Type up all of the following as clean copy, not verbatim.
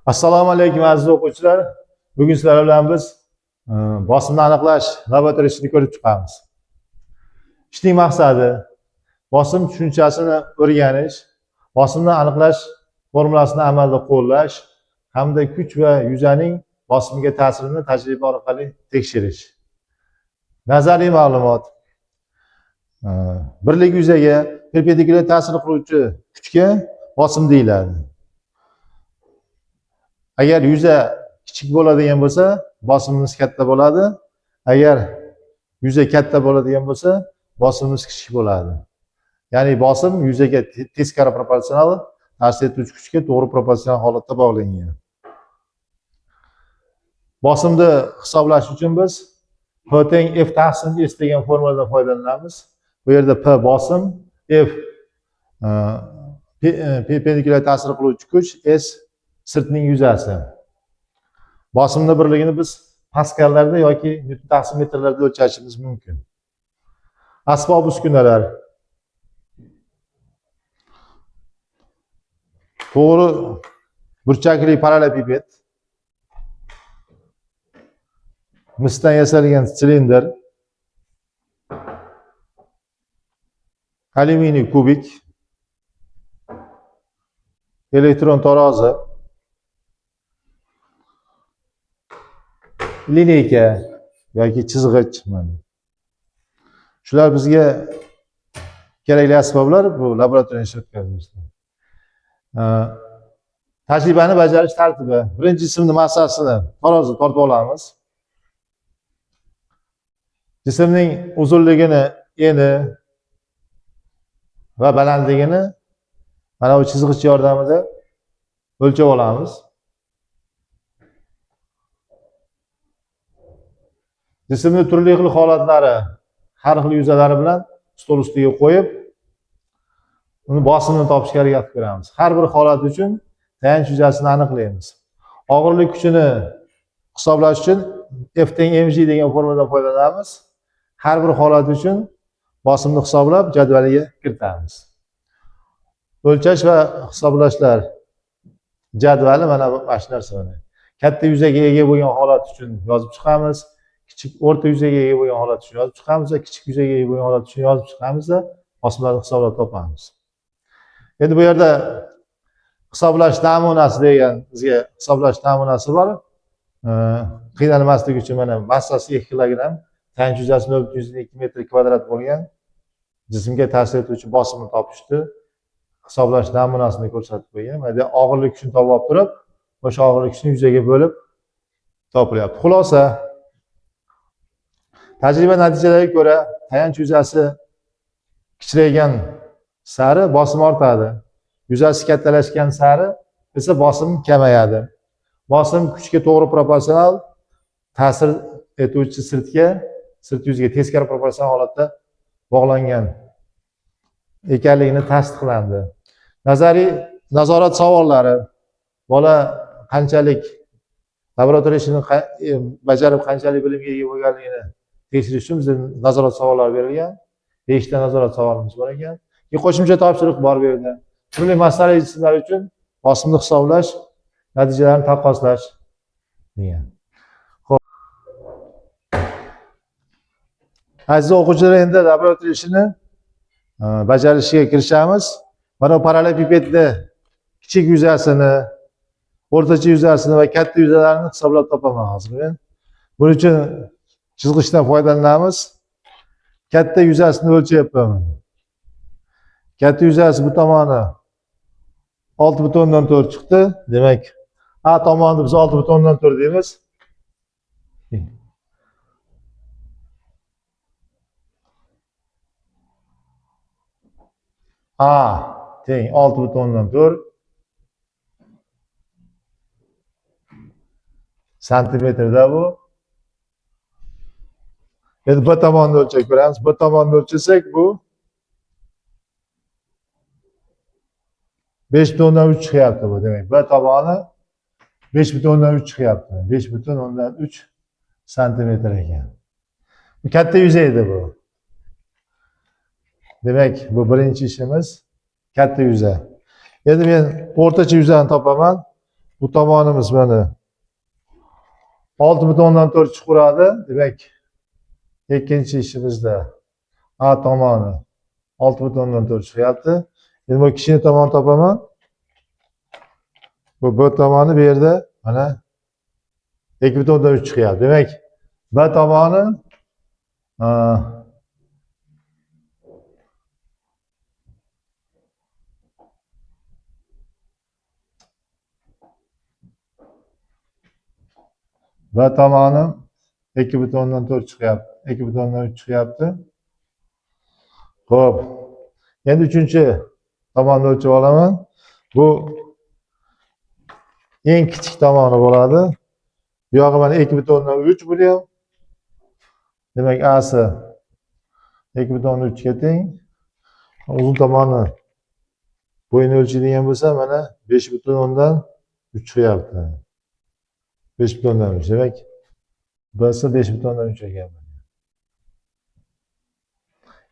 Assalomu alaykum aziz o'quvchilar. Bugun sizlar bilan biz bosimni aniqlash laboratoriya ishini ko'rib chiqamiz. Ishning maqsadi bosim tushunchasini o'rganish, bosimni aniqlash formulasini amalda qo'llash hamda kuch va yuzaning bosimga ta'sirini tajriba orqali tekshirish. Nazariy ma'lumot. Birlik yuzaga perpendikulyar ta'sir qiluvchi kuchga bosim deyiladi. Agar yuza kichik bo'ladigan bo'lsa, bosimimiz katta bo'ladi. Agar yuza katta bo'ladigan bo'lsa, bosimimiz kichik bo'ladi. Ya'ni bosim yuzaga teskari proporsional, ta'sir etuvchi kuchga to'g'ri proporsional holatda bog'langan. Bosimni hisoblash uchun biz P teng F taqsim S degan formuladan foydalanamiz. Bu yerda P bosim, F perpendikulyar ta'sir qiluvchi kuch, S sirtning yuzasi. Bosimni birligini biz paskallarda yoki newton taqsim metrlarda o'lchashimiz mumkin. Asbob uskunalar. To'g'ri burchakli parallelepiped, misdan yasalgan silindr, alyuminiy kubik, elektron tarozi, lineyka yoki chizg'ich mana. Shular bizga kerakli asboblar bu laboratoriya ishini o'tkazishda. Tajribani bajarish tartibi. Birinchi jismni massasini tarozida tortib olamiz. Jismning uzunligini, eni va balandligini mana bu chizg'ich yordamida o'lchab olamiz. Jismni turli xil holatlari, har xil yuzalari bilan stol ustiga qo'yib, uni bosimini topishga harakat qilamiz. Har bir holat uchun tayanch yuzasini aniqlaymiz. Og'irlik kuchini hisoblash uchun F teng mg degan formuladan foydalanamiz. Har bir holat uchun bosimni hisoblab jadvaliga kiritamiz. O'lchash va hisoblashlar jadvali mana bu mana shu narsa mana. Katta yuzaga ega bo'lgan holat uchun yozib chiqamiz. Kichik o'rta yuzaga ega bo'lgan holat uchun yozib chiqamiz va kichik yuzaga ega bo'lgan holat uchun yozib chiqamiz va bosimlarni hisoblab topamiz. Endi bu yerda hisoblash namunasi degan bizga hisoblash namunasi bor. Qiynalmaslik uchun mana massasi 2 kilogramm, tayanch yuzasi 0.2 metr kvadrat bo'lgan jismga ta'sir etuvchi bosimni topishdi. Hisoblash namunasini ko'rsatib qo'ygan. Mana bu og'irlik kuchini topib olib turib, o'sha og'irlik kuchini yuzaga bo'lib topilyapti. Xulosa, tajriba natijalariga ko'ra tayanch yuzasi kichraygan sari bosim ortadi. Yuzasi kattalashgan sari esa bosim kamayadi. Bosim kuchga to'g'ri proporsional, ta'sir etuvchi sirtga, sirt yuziga teskari proporsional holatda bog'langan ekanligini tasdiqlandi. Nazariy nazorat savollari. Bola qanchalik laboratoriya ishini bajarib qanchalik bilimga ega bo'lganligini tekshirish uchun bizga nazorat savollari berilgan. 5 ta nazorat savolimiz bor ekan. Keyin qo'shimcha topshiriq bor bu yerda. Turli massali jismlar uchun bosimni hisoblash, natijalarini taqqoslash degan. Xo'p. Aziz o'quvchilar, endi laboratoriya ishini bajarishga kirishamiz. Mana parallelepipedni kichik yuzasini, o'rtacha yuzasini va katta yuzalarini hisoblab topaman hozir men. Buning uchun chizg'ichdan foydalanamiz. Katta yuzasini o'lchayapman. Katta yuzasi bu tomoni 6.4 chiqdi. Demak, A tomonni biz 6.4 deymiz. A teng 6.4 santimetrda bu. Endi B tomonni o'lchab ko'ramiz. B tomonni o'lchasak bu 5.3 chiqyapti bu. Demak, B tomoni 5.3 chiqyapti. 5.3 santimetr ekan. Bu katta yuza edi bu. Demak, bu birinchi ishimiz katta yuza. Endi men o'rtacha yuzani topaman. Bu tomonimiz mana 6,4 chiqaveradi. Demak, ikkinchi ishimizda A tomoni 6,4 chiqyapti. Endi bu kichkina tomonni topaman. Bu B tomoni bu yerda mana 2,3 chiqyapti. Demak, B tomoni B tomoni 2,4 chiqyapti. 2,3 chiqyapti. Xo'p. Endi uchinchi tomonni o'lchab olaman. Bu eng kichik tomoni bo'ladi. Bu yog'i mana 2,3 buni ham. Demak, A'si 2,3 ga teng. Uzun tomoni bo'yini o'lchaydigan bo'lsa, mana 5,3 chiqyapti. 5,3. Demak, B'si 5,3 ekan.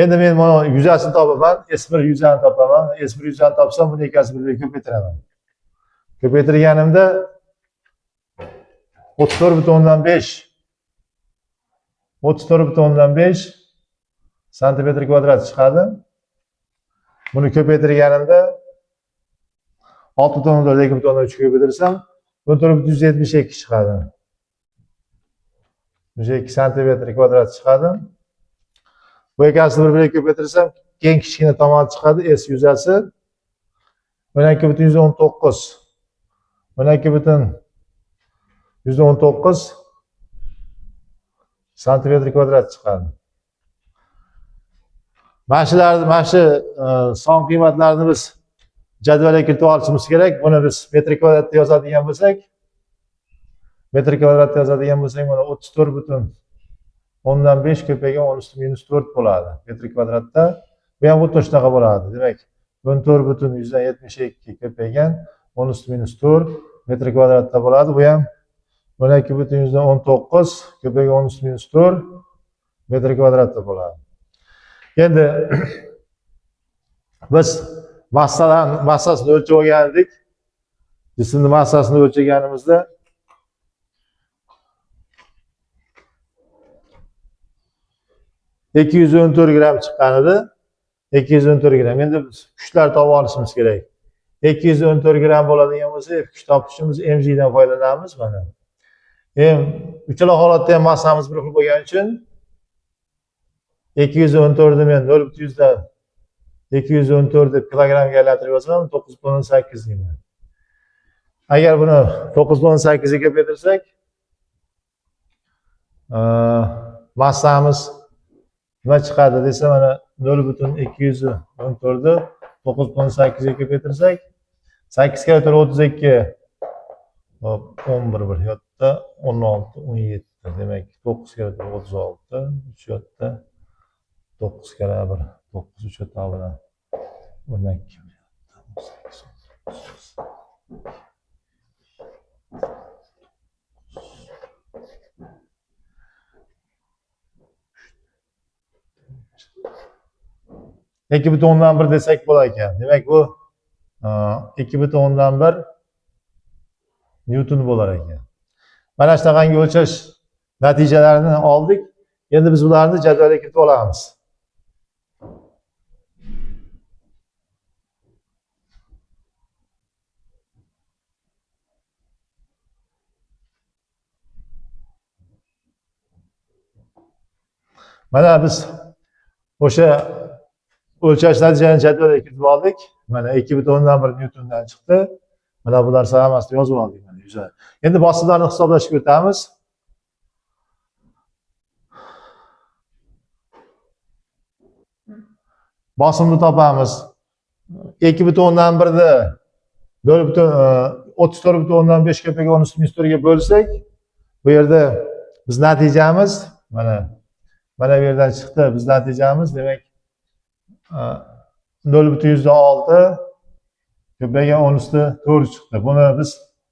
Endi men mana yuzasini topaman, S1 yuzani topaman. S1 yuzani topsam, buni ikkasini bir-biriga ko'paytiraman. Ko'paytirganimda 34,5 34,5 santimetr kvadrat chiqadi. Buni ko'paytirganimda 6,4 2,3 ko'paytirsam 14,72 chiqadi. 102 santimetr kvadrat chiqadi. Bu ikkasini bir-biriga ko'paytirsam, eng kichkina tomon chiqadi, S yuzasi 12,19. 12,19 santimetr kvadrat chiqadi. Mana shularni, mana shu son qiymatlarini biz jadvalga kiritib olishimiz kerak. Buni biz metr kvadratda yozadigan bo'lsak, metr kvadratda yozadigan bo'lsak, mana 34,5 ko'paygan 10⁻⁴ bo'ladi metr kvadratda. Bu ham xuddi shunaqa bo'ladi. Demak, 14,72 ko'paygan 10⁻⁴ metr kvadratda bo'ladi. Bu ham 12,19 ko'paygan 10⁻⁴ metr kvadratda bo'ladi. Endi biz massasini o'lchab olgan edik. Jismning massasini o'lchaganimizda 214 gram chiqqan edi. 214 gram. Endi biz kuchlar topib olishimiz kerak. 214 gram bo'ladigan bo'lsa, F kuch topishimiz mg dan foydalanamiz mana. M uchala holatda ham massamiz bir xil bo'lgani uchun 214 ni men 0,214 deb kilogramga aylantirib yozaman, 9,8 deyman. Agar buni 9,8 ga ko'paytirsak, massamiz nima chiqadi desa, mana 0,214 ni 9,8 ga ko'paytirsak, 8 ga 32, hop, 11 bir yo'qda, 16, 17. Demak, 9 ga 36, 3 yo'qda, 9 karra 1, 9 3 yo'qda bilan 12, 18, 19. 2,1 desak bo'lar ekan. Demak, bu 2,1 Newton bo'lar ekan. Mana shunaqangi o'lchash natijalarini oldik. Endi biz ularni jadvalga kiritib olamiz. Mana biz o'sha o'lchash natijalarini jadvalga kiritib oldik. Mana 2,1 Newtondan chiqdi. Mana bular hammasini yozib oldik mana yuza. Endi bosimlarni hisoblashga o'tamiz. Bosimni topamiz. 2,1 ni 34,5 ko'paygan 10⁻⁴ ga bo'lsak, bu yerda biz natijamiz mana bu yerdan chiqdi biz natijamiz, demak 0,6 ko'paygan 10⁴ chiqdi. Buni biz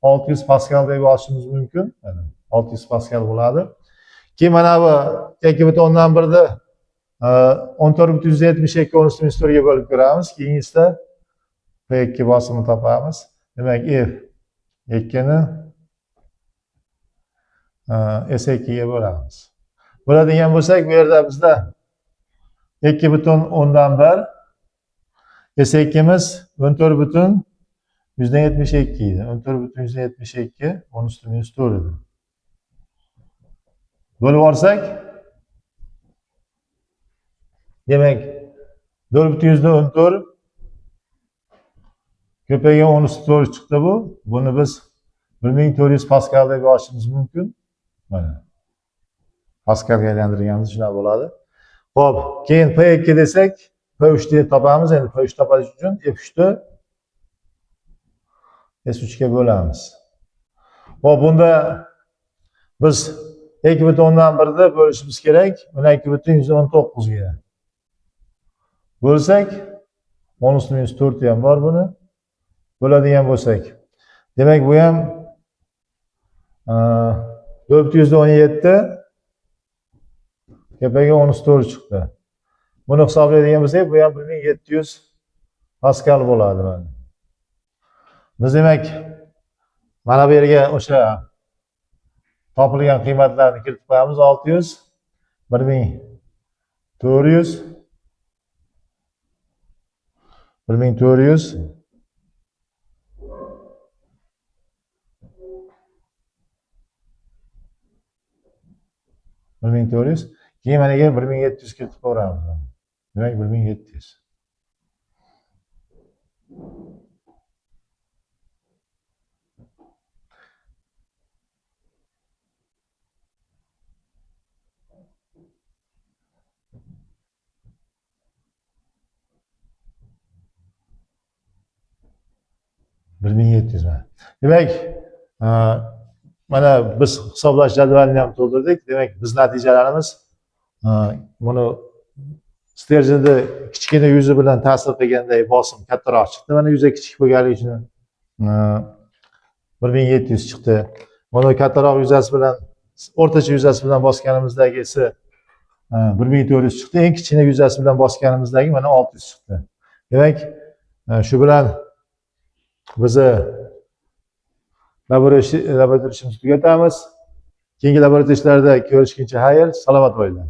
600 paskal deb olishimiz mumkin. Mana 600 paskal bo'ladi. Keyin mana bu 2,1 ni 14,72 10⁻⁴ ga bo'lib ko'ramiz. Keyingisida P2 bosimini topamiz. Demak, F 2 ni S2 ga bo'lamiz. Bo'ladigan bo'lsak, bu yerda bizda 2,1, S2miz 14,72 edi. 14,72 10 usti minus 4 edi. Bo'lib olsak, demak 4,14 ko'paygan 10 usti 4 chiqdi bu. Buni biz 1400 paskal deb yozishimiz mumkin. Mana. Paskalga aylantirganimiz shunaqa bo'ladi. Xo'p, keyin P2 desak, P3 deb topamiz. Endi P3 topish uchun F3 ni S3 ga bo'lamiz. Xo'p, bunda biz 2,1 ni bo'lishimiz kerak 12,119 ga. Bo'lsak 10 usti minus 4 ham bor buni. Bo'ladigan bo'lsak, demak bu ham 4,17 ko'paygan 10 usti 4 chiqdi. Buni hisoblaydigan bo'lsak, bu ham 1700 paskal bo'ladi mana. Biz demak mana bu yerga o'sha topilgan qiymatlarni kiritib qo'yamiz. 600, 1400, 1400, 1400, keyin mana yerga 1700 kiritib qo'yamiz. Demak 1700. 1700 mana. Demak, mana biz hisoblash jadvalini ham to'ldirdik. Demak, biz natijalarimiz buni sterjenda kichkina yuzi bilan ta'sir qilganday bosim kattaroq chiqdi. Mana yuzi kichik bo'lganligi uchun 1700 chiqdi. Buni kattaroq yuzasi bilan, o'rtacha yuzasi bilan bosganimizdagisi 1400 chiqdi. Eng kichkina yuzasi bilan bosganimizdagi mana 600 chiqdi. Demak, shu bilan bizni laboratoriya ishimizni tugatamiz. Keyingi laboratoriya ishlarida ko'rishguncha xayr, salomat bo'linglar.